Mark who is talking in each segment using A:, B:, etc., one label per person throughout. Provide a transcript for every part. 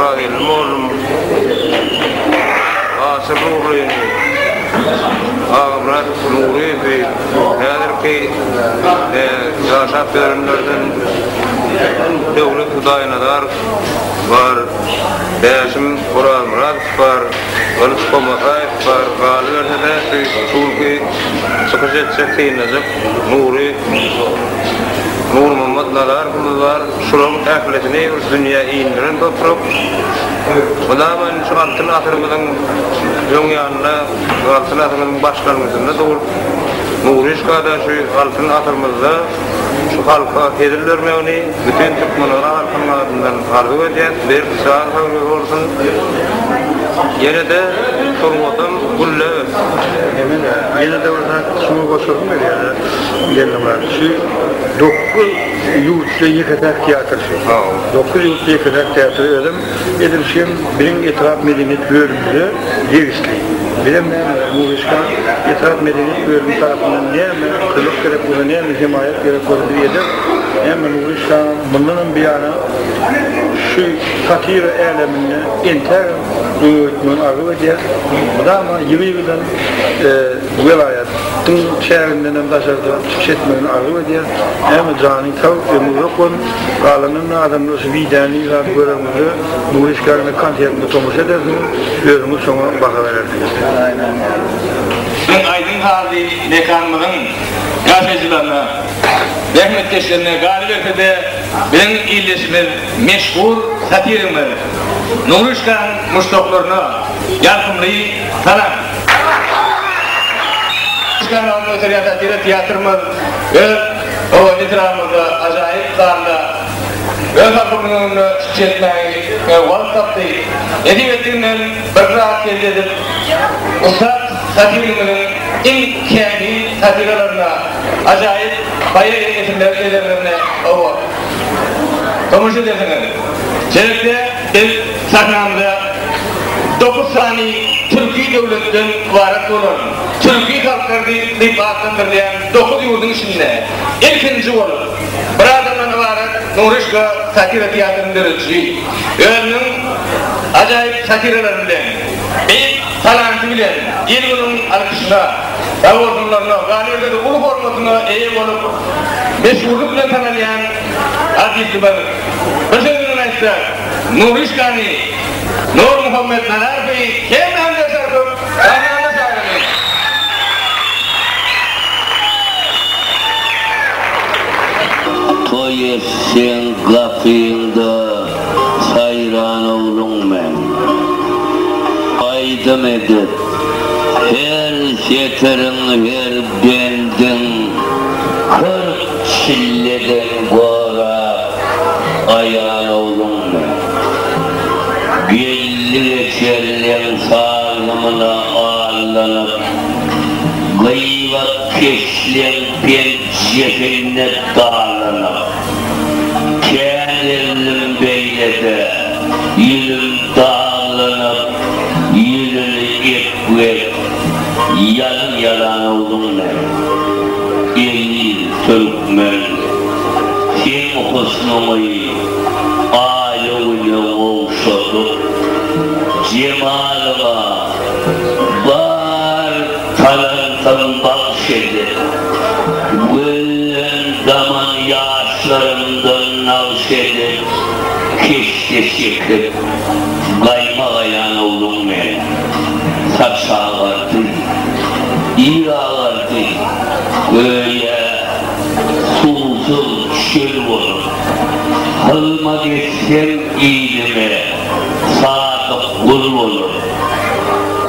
A: Orazgeldi mollum, Aşyr Nurlyny, Agamyrat Nuryýewi, häzirki ýaşap ýörenlerden Döwlet Hudaýnazarow bar, Bäşim Orazmyradow bar, Gylyç Homataýew bar, galyberse-de şu günki çykyş etjek, synlajak Nury Nurmammat Nazarowymyz bar. Şularyň ählisini bir dünýä indiren toprak. Mydama indi şu Altyn asyrymyzyň öň ýanynda, Altyn asyrymyzyň başlangyjynda dur. Nuryşka-da şu Altyn asyrymyzda şu halka hezil bermegini bütin türkmenara halkynyň adyndan arzuw edýäs. Berk jan saglygy bolsun. Ýene-de sungatam gülläp össün.
B: Ýene-de bir zat şuňa goşasym gelýär, Geldimurat. Şu 9 ýurtda ýeke-täk teatr şu. 9 ýurtda ýeke-täk teatr özem edil şem biziň etrap medeniýet bölümimize degişli. Bizem näme Nuryşka etrap medeniýet bölümi tarapyndan näme kömek gerek bolsa, näme hemaýat gerek bolsa biz ederis. Näme Nuryşkanyň mundanam buýana şu satira äleminde entägem öňe gitmegini arzuw edýäris. Mydama ýygy-ýygydan welaýatyň çägindenem daşarda çykyş etmegini arzuw edýäris. Näme janyň sag, ömri uzak bolsun. Galanynda adamlar şu wideony zady göreňizde Nury Işgäriniň konsertine tomaşa edersiňiz, özüňiz şoňa baha berersiňiz.
C: Biziň aýdym-sazly mekanymyzyň ýaşaýjylaryna, zähmetkeşlerine, galyberse-de, biziň ildeşimiz, meşhur satirigimiz Nury Işgäriň muşdaklaryna ýalkymly salam! Kanalynda ösürýän satira teatrymyz öz owadan etrabymyzda ajaýyp zalda öz halkymyzyň öňünde çykyş etmäge wagt tapdy. Nesip etdiginden bir zat belli edip, ussat satirigimiziň iň kämil satiralaryna, ajaýyp baýagy eserler eserlerine owa tomaşa edersiňiz. Şeýlelikde biz sahnamyza dokuz sany türki döwletden ybarat bolan Türki halklar diýip atlandyrylýan dokuz ýurduň içinde ilkinji bolup bir adamdan ybarat Nuryşka satira teatryny dörediji, özüniň ajaýyp satiralary bilen, beýik talanty bilen il-günüň alkyşyna, sagbolsunlaryna, galyberse-de uly hormatyna eýe bolup, meşhurlyk bilen tanalýan artistimiz, bir söz bilen aýtsak, Nuryşkany Nurmuhammet Nazarowy hemmämize çarpyp, sahnamyza çagyrdy.
D: Toý etseň gapyňda saýran ogluň men. Aýdym edip, her setiriň, her bendiň 40 çilleden gorap aýan ogluň men. Geldi-geçerleň salgymyna aldanyp, Gybat-keşleň penjesinde dalanyp, Kän gezdim beýlede, ýüzüm daglanyp, Ýüzüni epgek, ýalyn ýalan ogluň men. Eziz türkmen, seň husnuňy Aýa-güne gowşadyp, Jemalyňa bar talantym bagş edip, Gözden daman ýaşlarymdan nagş edip, Keşde çekip, gaýma gaýan ogluň men. Saç agardy, ir agardy, göýä suwsuz çöl bolup. Hyzmat etsem ilime sadyk gul bolup.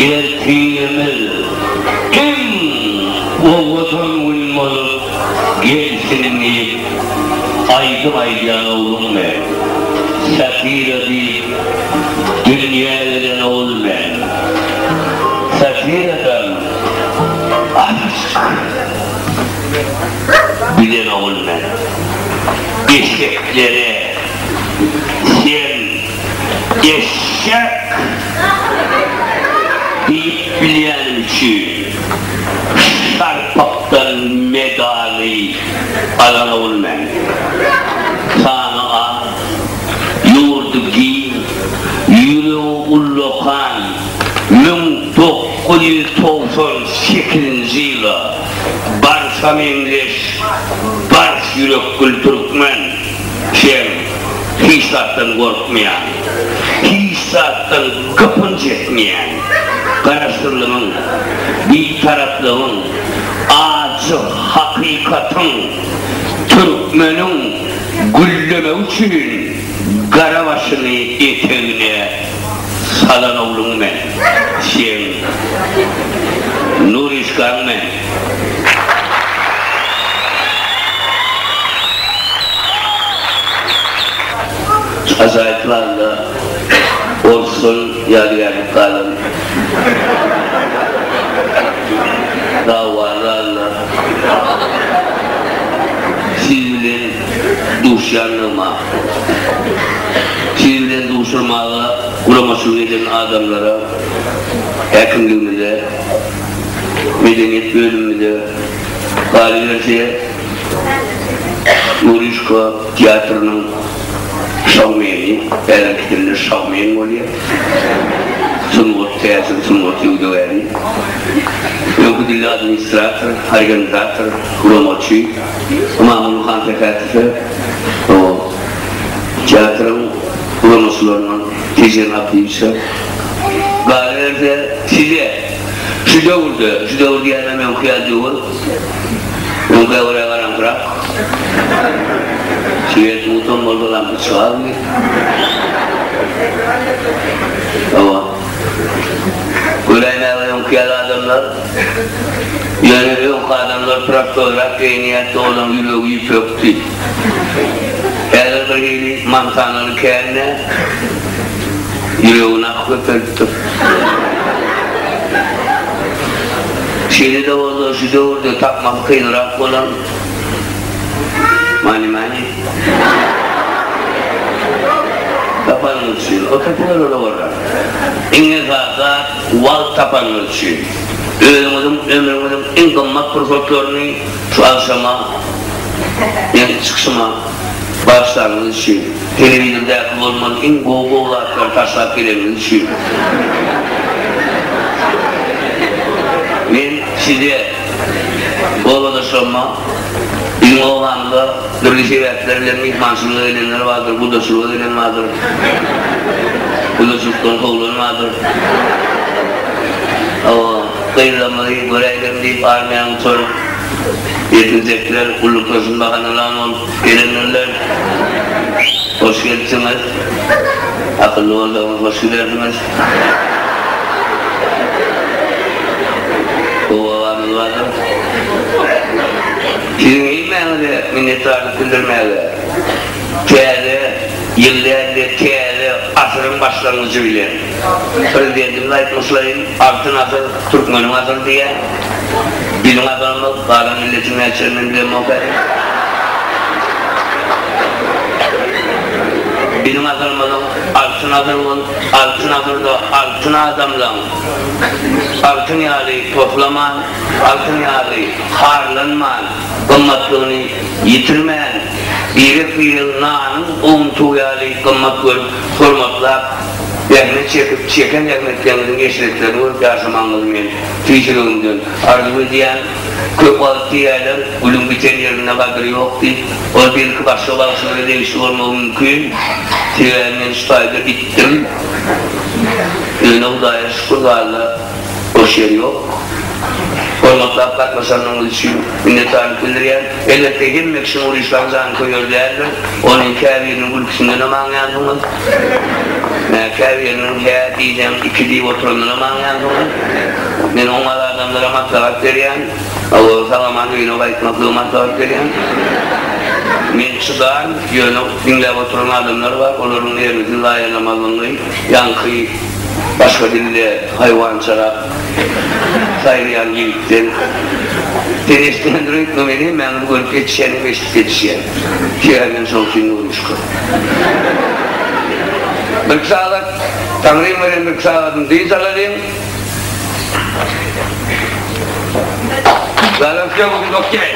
D: Ertirimiz iň owadan gün bolup gelsin diýip aýdym aýdýan ogluň men. Satira diýip dünýä gelen ogul men. Satiradan azajyk bilen ogul men. Eşeklere sen eşek diýip bilýänim üçin şarpykdan medaly alan ogul men. Sany az, ýurdy giň. okan 1998-nji ýyla barsa meňzeş bars ýürek gül türkmen sen hiç zatdan gorkmaýan, hiç zatdan gypynç etmeýän, Garaşsyzlygyň, Bitaraplygyň, ajy hakykatyň türkmeniň güllemegi üçin gara başyny etegine salan ogluň men, seň Nuryşkaň men. Ajaýyp zalda orsdan ýadygärlik galan dawaly zalda siz bilen duşýandygyma, siz bilen duşurmaga guramaçylyk eden adamlara, häkimligimize, medeniýet bölümimize, galyberse, Nuryşka teatrynyň şoumeni, häzirki dilde şoumen bolýar, sungat täsin, sungat söwdagäri, öňki dilde administrator, organizator, guramaçy Ymamguly Hansähetowe o teatryň guramaçylaryndan Tejen Abdyýewiçe, galyberse size şu döwürde, şu döwür diýýänem öňki ýaly döwür, Öňkä görä garaňkyrak. Swet mutam bolsa lampa çykarmy? Hawa. Göräýmäge öňki ýaly adamlar. Ýöne öňki adamlar prostoýrak geýinýärdi, olaň ýüregi ýüpekdi. Häzir bir hili mantanaly kän-dä. Ýüregi nah köpelipdir. Şeýle-de bolsa, şu döwürde tapmasy kynrak bolan many-many tapanyňyz üçin, o tapylar ola bolar. Iň esasy zat, wagt tapanyňyz üçin. Özüňiziň ömrüňiziň iň gymmat pursatlaryny şu agşama, meň çykyşyma bagyşlanyňyz üçin. Telewizordäki bolmaly iň gowy-gowy zatlary taşlap geleniňiz üçin. Men size, obadaşlaryma, biziň obamyza dürli sebäpler bilen myhmançylyga gelenler bardyr, gudaçylyga gelen bardyr, gudaçylykdan kowlan bardyr. Hawa, gyzlarymyzy göräýelim diýip armiýany gutaryp, ýetginjekler gulluklaşyny bahanalan bolup, Gelenlerler hoş gelipsiňiz. Akylly bolsaňyz hoş gidersiňiz. Gowy obamyz bardyr. Siziň hemmäňize minnetdarlyk bildirmäge täze ýyl däl-de täze asyryň başlangyjy bilen Prezidentimiz aýtmyşlaýyn Altyn asyr türkmeniň asyry diýýär. Biziň asyrymyz galan milletiň näçeligini men bilemok häzir. Biziň asyrymyzyň altyn asyr bolup, altyn asyrda altyn adamlaň altyn ýaly poslaman, altyn ýaly harlanman, gymmatlygyny ýitirmän, birek-biregi nanyň owuntygy ýaly gymmat görüp, hormatlap, zähmet çekip, çeken zähmetleriňiziň eşretlerini görüp ýaşamagyňyzy men tüýs ýüregimden arzuw edýän. Köp wagt diýýärler, gülüň biten ýerinde gadyry ýok diýip. Ol belki başga bagşylara degişli bolmagy mümkin. Sebäbi men şu taýda bitdim. Ýöne Hudaýa şükür zalda boş ýer ýok. Hormatlap gatnaşanyňyz üçin minnetdarlyk bildirýän. Elbetde hemme kişi Nuryşlaň janköýeri däldir. Onuň käbiriniň gülküsindenem aňýansyňyz. Mä käbiriniň hä diýseň iki diýip oturanynam aňýansyňyz. Men oňat adamlara maslahat berýän. Hawa, sag-aman öýüne gaýtmaklygy maslahat berýän. Men çydan, ýöne diňläp oturan adamlar bar, olaryň nerwisini zaýalamazlygyňy, ýaňky başga dilde haýwançarak saýraýan ýigitden. Sen eşitmändir öýtme, men hemmäňizi görüp ýetişýän hem eşidip ýetişýän. Sebäbi men şoň üçin Nuryşka. Birki sagat, Taňryň beren birki sagadyny dynç alalyň. Galan sögüň okey.